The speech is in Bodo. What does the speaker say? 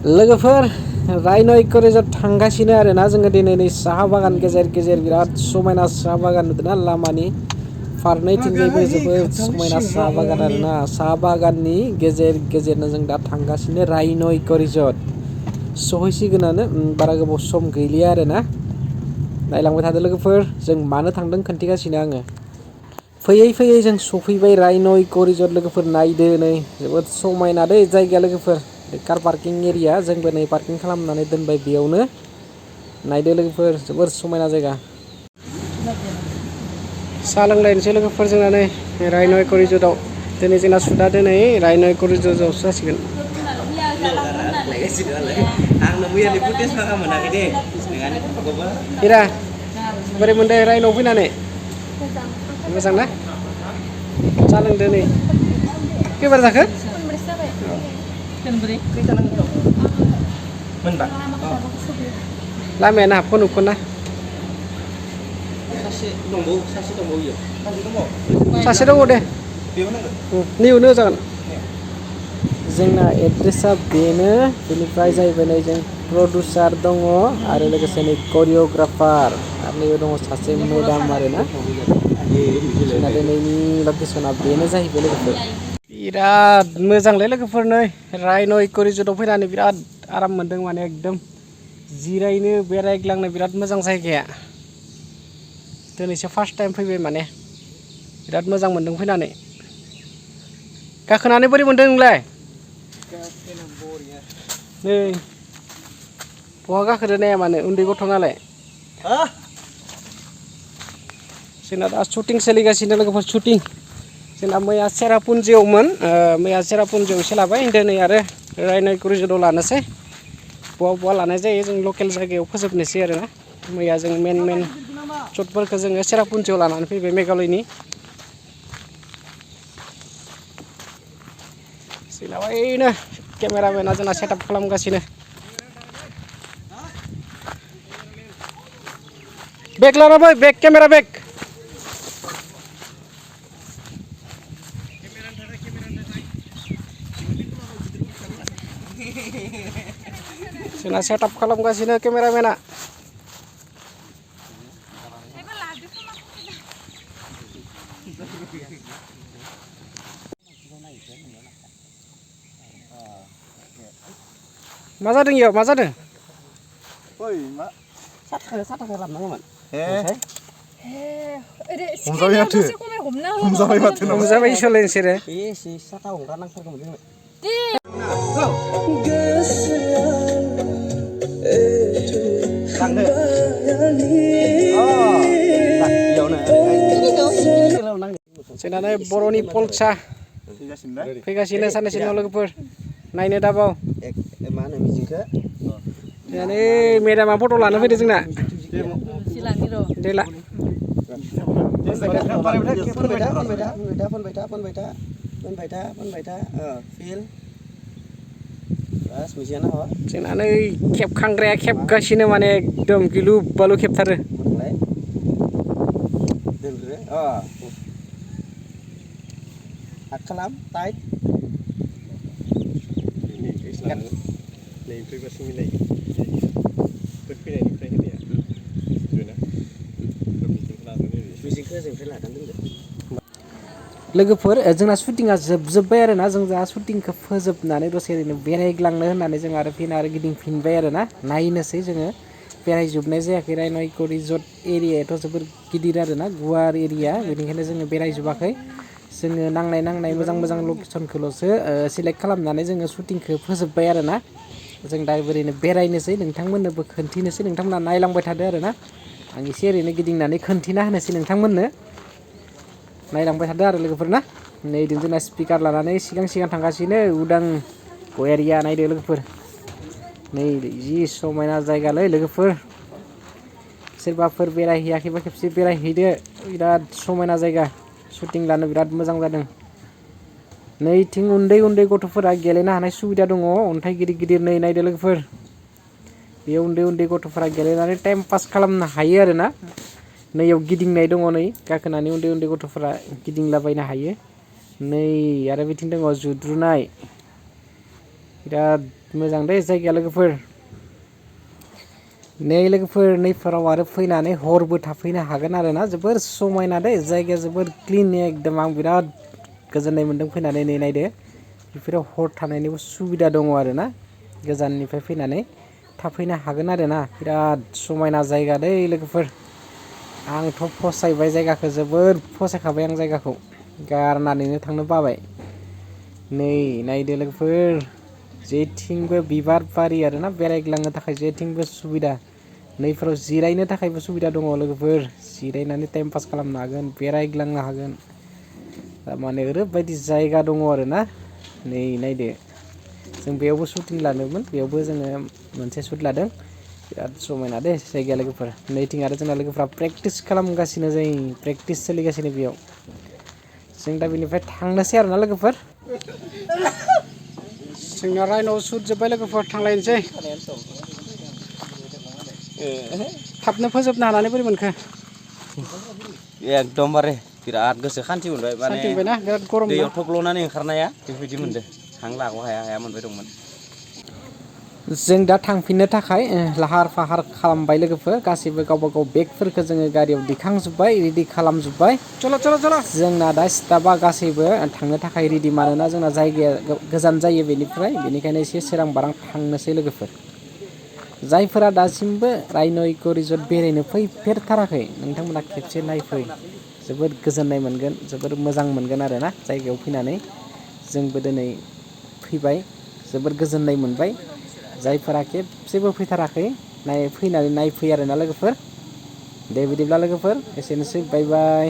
लोगोफोर राइन' इक' रिजर्ट थांगासिनो आरोना जोङो दिनै नै साहा बागान गेजेर गेजेर बिराद समायना साहा बागान नुदोंना लामानि फारनैथिंजायबो जोबोद समायना साहा बागान आरोना साहा बागाननि गेजेर गेजेरनो जों दा थांगासिनो राइन' इक' रिजर्ट सहैसिगोनानो बारा गोबाव सम गैलिया आरोना नायलांबाय थादो लोगोफोर जों मानो थांदों खोन्थिगासिनो आङो फैयै फैयै जों सफैबाय राइन' इक' रिजर्ट लोगोफोर नायदो नै जोबोद समायना दै जायगाया लोगोफोर कार पार्किं एरिया जोंबो नै पार्किं खालामनानै दोनबाय बेयावनो नायदो लोगोफोर जोबोर समायना जायगा साहा लोंलायनोसै लोगोफोर जोंना नै राइन' इक' रिजर्टआव दिनै जोंना सुदा दिनै राइन' इक' रिजर्टआवसो जासिगोन इरा बोरै मोनदों राइन'आव फैनानै मोजां ना साहा लोंदो नै खैबार जाखो लामायानो हाबखो नुखो ना सासे दङ दे नैयावनो जागोन जोंना एड्रेसा बेनो बेनिफ्राय जाहैबाय नै जों प्रडिउसार दङ आरो लोगोसे नै करिय'ग्राफार आरो नैयाव दङ सासे मेडाम आरोना जोंना दिनैनि लकेसना बेनो जाहैबाय लोगोफोर बिराद मोजांलै लोगोफोर नै राइन' इक' रिजर्टआव फैनानै बिराद आराम मोनदों माने एकदम जिरायनो बेरायग्लांनो बिराद मोजां जायगाया दिनैसो फार्स्ट टाइम फैबाय माने बिराद मोजां मोनदों फैनानै गाखोनानै बोरै मोनदों नोंलाय नै बहा गाखोदो नाया मानो उन्दै गथ' नालाय जोंना दा शुटिं सोलिगासिनो लोगोफोर शुटिं जोंना मैया सेरापुन्जियावमोन मैया सेरापुन्जियाव एसे लाबाय दिनै आरो राइन' इक' रिजर्टआव लानोसै बहा लानाय जायो जों लकेल जायगायाव फोजोबनोसै आरोना मैया जों मेन शटफोरखौ जोङो सेरापुन्जियाव लानानै फैबाय मेघालयनि जोंना बैनो केमेरामेना जोंना सेटआप खालामगासिनो बेग लाना फै बेग केमेरा बेग जोंना सेटआप खालामगासिनो केमेरामेना मा जादों इयाव मा जादों ओइ मा साथाखौ लाबनांगौमोन हमजाबाय माथो हमजाबाय माथो हमजाबाय इसोरलाय नोंसोरो एसे साथा हमग्रा नांथारगौमोन जोंनो जोंना नै बर'नि पलसा फैगासिनो साननैसो उनाव लोगोफोर नायनो दाबाव मा होनो मिजिंखौ जोंना नै मेडामा फट' लानो फैदो जोंना देला जोंना नै खेबखांग्राया खेबगासिनो माने एकदम गिलु बालु खेबथारो खालाम टाइट लोगोफोर जोंना शुटिंआ जोबजोब्बाय आरोना जों जा शुटिंखौ फोजोबनानै दसे ओरैनो बेरायग्लांनो होननानै जों आरो फिन आरो गिदिंफिनबाय आरोना नायनोसै जोङो बेरायजोबनाय जायाखै राइन' इक' रिजर्ट एरियायाथ' जोबोर गिदिर आरोना गुवार एरिया बेनिखायनो जोङो बेरायजोबाखै जोङो नांनाय मोजां लकेसनखौल'सो सिलेक्ट खालामनानै जोङो शुटिंखौ फोजोबबाय आरोना जों दा ओरैनो बेरायनोसै नोंथांमोननोबो खोन्थिनोसै नोंथांमोना नायलांबाय थादो आरोना आं एसे ओरैनो गिदिंनानै खोन्थिना होनोसै नोंथांमोननो नायलांबाय थादो आरो लोगोफोर ना नै जोंना स्पिकार लानानै सिगां थांगासिनो उदां गयारिया नायदो लोगोफोर नै जि समायना जायगालै लोगोफोर सोरबाफोर बेरायहैयाखैबा खेबसे बेरायहैदो बिराद समायना जायगा शुटिं लानो बिराद मोजां जादों नैथिं उन्दै गथ'फोरा गेलेनो हानाय सुबिदा दङ अन्थाइ गिदिर नै नायदो लोगोफोर बेयाव उन्दै गथ'फोरा गेलेनानै टाइम पास खालामनो हायो आरोना नैयाव गिदिंनाय दङ नै गाखोनानै उन्दै गथ'फोरा गिदिंलाबायनो हायो नै आरो बिथिं दङ जुद्रुनाय बिराद मोजां दे जायगाया लोगोफोर नै लोगोफोर नैफोराव आरो फैनानै हरबो थाफैनो हागोन आरो ना जोबोर समायना दे जायगाया जोबोर क्लिन एकदम आं बिराद गोजोननाय मोन्दों फैनानै नै नायदो बेफोराव हर थानायनिबो सुबिदा दङ आरो ना गोजाननिफ्राय फैनानै थाफैनो हागोन आरो ना बिराद समायना जायगा दै लोगोफोर आंथ' फसायबाय जायगाखौ जोबोर फसायखाबाय आं जायगाखौ गारनानैनो थांनो बाबाय नै नायदो लोगोफोर जेथिंबो बिबार बारि आरो ना बेरायग्लांनो थाखाय जेथिंबो सुबिदा नैफोराव जिरायनो थाखायबो सुबिदा दङ लोगोफोर जिरायनानै टाइम पास खालामनो हागोन बेरायग्लांनो हागोन थारमाने ओरैबायदि जायगा दङ आरो ना नै नायदो जों बेयावबो शुटिं लादोंमोन बेयावबो जोङो मोनसे शुट लादों बिराद समायना दे जायगाया लोगोफोर नैथिं आरो जोंना लोगोफ्रा प्रेक्टिस खालामगासिनो जाय प्रेक्टिस सोलिगासिनो बेयाव जों दा बेनिफ्राय थांनोसै आरोना लोगोफोर जोंना रायन' शुट जोब्बाय लोगोफोर थांलायनोसै थाबनो फोजोबनो हानानै बोरै मोनखो एकदमबारे बिराद गोसो खान्थि मोनबाय माने सानथिंबायना बिराद गरम दैयाव थब्ल'नानै ओंखारनाया बेबायदि मोनदों हां लागौ हाया हाया मोनबाय दंमोन जों दा थांफिननो थाखाय लाहार फाहार खालामबाय लोगोफोर गासैबो गावबा गाव बेगफोरखौ जोङो गारियाव दिखांजोब्बाय रेडि खालामजोब्बाय जोंना दा स्टाफआ गासैबो थांनो थाखाय रेडि मानोना जोंना जायगाया गोजान जायो बेनिखायनो एसे सोरां बारां थांनोसै लोगोफोर जायफोरा दासिमबो रायन' इक' रिजर्ट बेरायनो फैफेरथाराखै नोंथांमोना खेबसे नायफै जोबोद गोजोननाय मोनगोन जोबोद मोजां मोनगोन आरो ना जायगायाव फैनानै जोंबो दिनै फैबाय जोबोद गोजोननाय मोनबाय जायफोरा खेबसेबो फैथाराखै फैनानै नायफै आरोना लोगोफोर दे बिदिब्ला लोगोफोर एसेनोसै बाय बाय